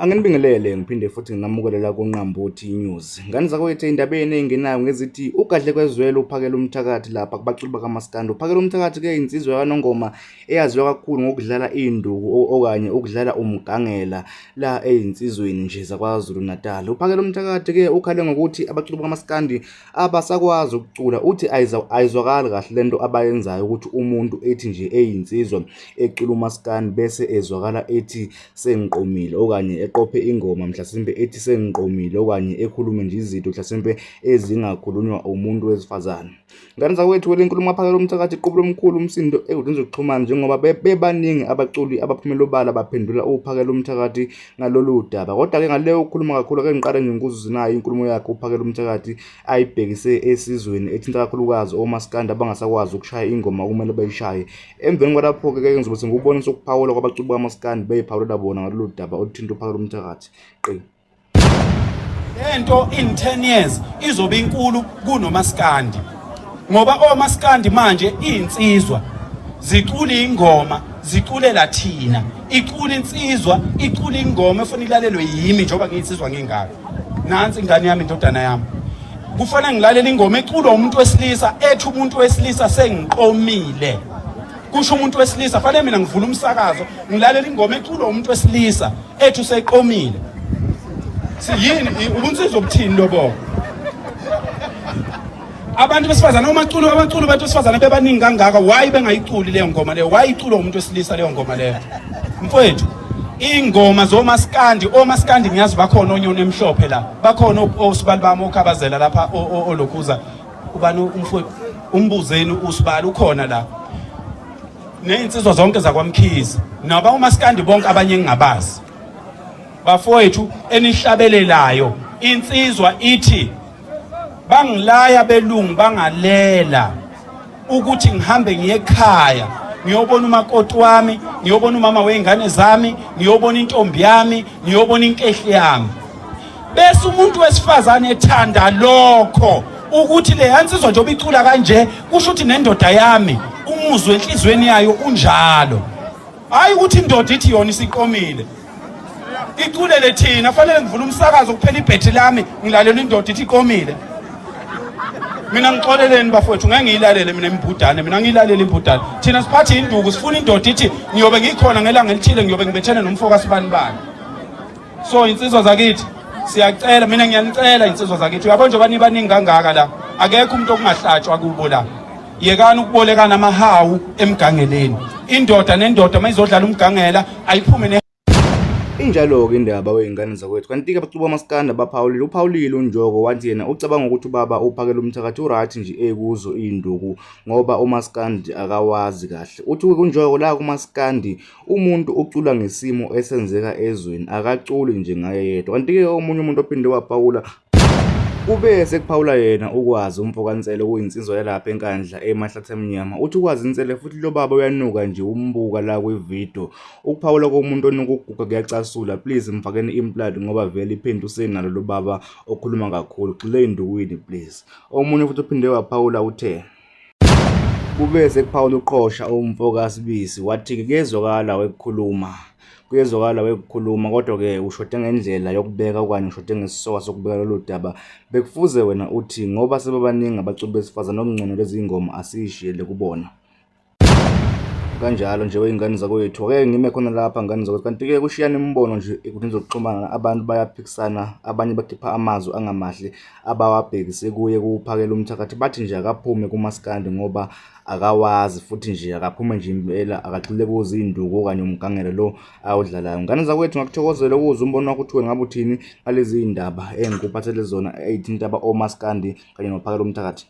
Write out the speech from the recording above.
Anginibingelele ngiphinde futhi nginamukele la kuNqambuthi News. Ngane zakwethu ey'ndabeni ey'ngenayo ngezithi ugadle kwezwelo uphakela umthakathi lapha kubaculi bakamaskandi. Uphakela umthakathi ke insizwa yaNongoma eyaziwa kakhulu ngokudlala iy'nduku okanye ukudlala umgangela la ey'nsizweni nje zaKwaZulu Natal. Uphakela umthakathi ke ukhale ngokuthi abaculi bakamaskandi abasakwazi ukucula uthi ayizwakali kahle lento abayenzayo ukuthi umuntu ethi nje eyinsizwa ecula umaskandi bese ezwakala ethi sengiqomile okanye eqophe ingoma mhlasimpe ethi sengiqomile okanye ekhulume nje izinto mhlasimpe ezingakhulunywa umuntu wesifazane. Ngane zakwethu le nkulumo aphakela umthakathi iqubula omkhulu umsindo enkundleni zokuxhumana njengoba bebaningi abaculi abaphumela obala baphendula uphakela umthakathi ngalolu daba. Kodwa-ke ngale ukukhuluma kakhulu ake ngiqale nje ngikuzuze nayo inkulumo yakhe uphakela umthakathi ayibhekise esizweni ethinta kakhulukazi omaskandi abangasakwazi ukushaya ingoma okumele bayishaye. Emveni kwalapho-ke ke ngizobe sengikubonisa ukuphawula kwabaculi bakamaskandi beyiphawulela bona ngalolu daba oluthinta uphakela umthakathi. Qi. Lento in 10 years izobe inkulu kunomaskandi ngoba omaskandi manje izinsizwa zicula ingoma ziculela thina icula insizwa icula ingoma efuna ilalelwe yimi njengoba ngiyinsizwa ngingaka nansi ingane yami indodana yami kufanele ngilalele ingoma eculwa umuntu wesilisa ethi umuntu wesilisa sengiqomile kusho umuntu wesilisa fanele mina ngivula umsakazo ngilalela ingoma eculwa umuntu wesilisa ethi useqomile siyini ubunsizwa obuthini lobo abantu besifazane omaculo abaculo abantu besifazane bebaningi kangaka why bengayiculi leyo ngoma leyo why iculwa umuntu wesilisa leyo ngoma leyo mfowethu ingoma zomaskandi omaskandi ngiyazi bakhona onyoni emhlophe la bakhona osibali bami okhabazela lapha olokhuza ubani umfowethu umbuzeni usibali ukhona la nezinsizwa zonke zakwamkhize naba umaskandi bonke abanye engingabazi bafowethu enihlabelelayo insizwa ithi bangilaya belungu bangalela ukuthi ngihambe ngiye ekhaya ngiyobona umakoti wami ngiyobona umama wey'ngane zami ngiyobona intombi yami ngiyobona inkehli yami bese umuntu wesifazane ethanda lokho ukuthi le yansizwa njengoba icula kanje kusho ukuthi nendoda yami umuzwe enhlizweni yayo unjalo hayi ukuthi indoda ithi yona isiqomile iculele thina fanele ngivule umsakazo kuphela ibhethi lami ngilalela indoda ithi iqomile mina ngixoleleni bafowethu ngeke ngiyilalele mina imbhudane mina ngiyilalele imbhudane thina siphathe induku sifuna indoda ithi ngiyobe ngikhona ngelanga elithile ngiyobe ngibethene nomfo kasibani bani so insizwa zakithi siyacela mina ngiyanicela insizwa zakithi uyabo njengoba nibaningi kangaka la akekho umuntu okungahlatshwa kubo la yekani ukubolekana amahawu emgangeleni indoda nendoda uma izodlala umgangela ayiphume ne Injalo-ke indaba wey'ngane zakwethu kanti-ke abacuba amaskanda baphawulile uphawulile uNjoko wathi yena ucabanga ukuthi ubaba uphakela umthakathi uright nje ekuzo iy'nduku ngoba umaskandi akawazi kahle uthi uNjoko la kumaskandi Umuntu ucula ngesimo esenzeka ezweni akaculi nje ngaye yedwa. Kanti-ke omunye umuntu ophinde waphawula kube sekuphawula yena uKwazi umfokaNsele okuyinsizwa yalapha eNkandla eMahlathemnyama. Uthi uKwazi Nsele futhi lo baba uyanuka nje umbuka la kwividiyo. Ukuphawula komuntu onuka ukuguga kuyacasula. Please mfakeni implant ngoba vele iphenti usenalo lo baba okhuluma kakhulu. Gxila ey'ndukwini please. Omunye futhi ophinde waphawula uthe. Kube sekuphawula uQhosha umfo kaSibisi wathi-ke kuyezwakala wekukhuluma, kuyezwakala wekukhuluma kodwa-ke ushode ngendlela yokubeka okanye ushode ngesisoka sokubeka lolu daba. Bekufuze wena uthi ngoba sebebaningi abaculi besifazane okungcono lezi ngoma asiyishiyele kubona. Kanjalo nje wey'ngane zakwethu ake ngime khona lapha ngane zakwethu kanti-ke kushiyana imibono nje enkundleni zokuxhumana abantu bayaphikisana abanye bakhipha amazwi angamahle abawabhekise kuye kuwuphakela umthakathi bathi nje akaphume kumaskandi ngoba akawazi futhi nje akaphume nje impela akagxile kuzinduku okanye umgangelo lo awudlalayo ngane zakwethu ngakuthokozela ukuzwa umbono wakho uthi wena ngabe uthini ngalezi ndaba engikuphathele zona ey'thinta omaskandi kanye nophakela umthakathi.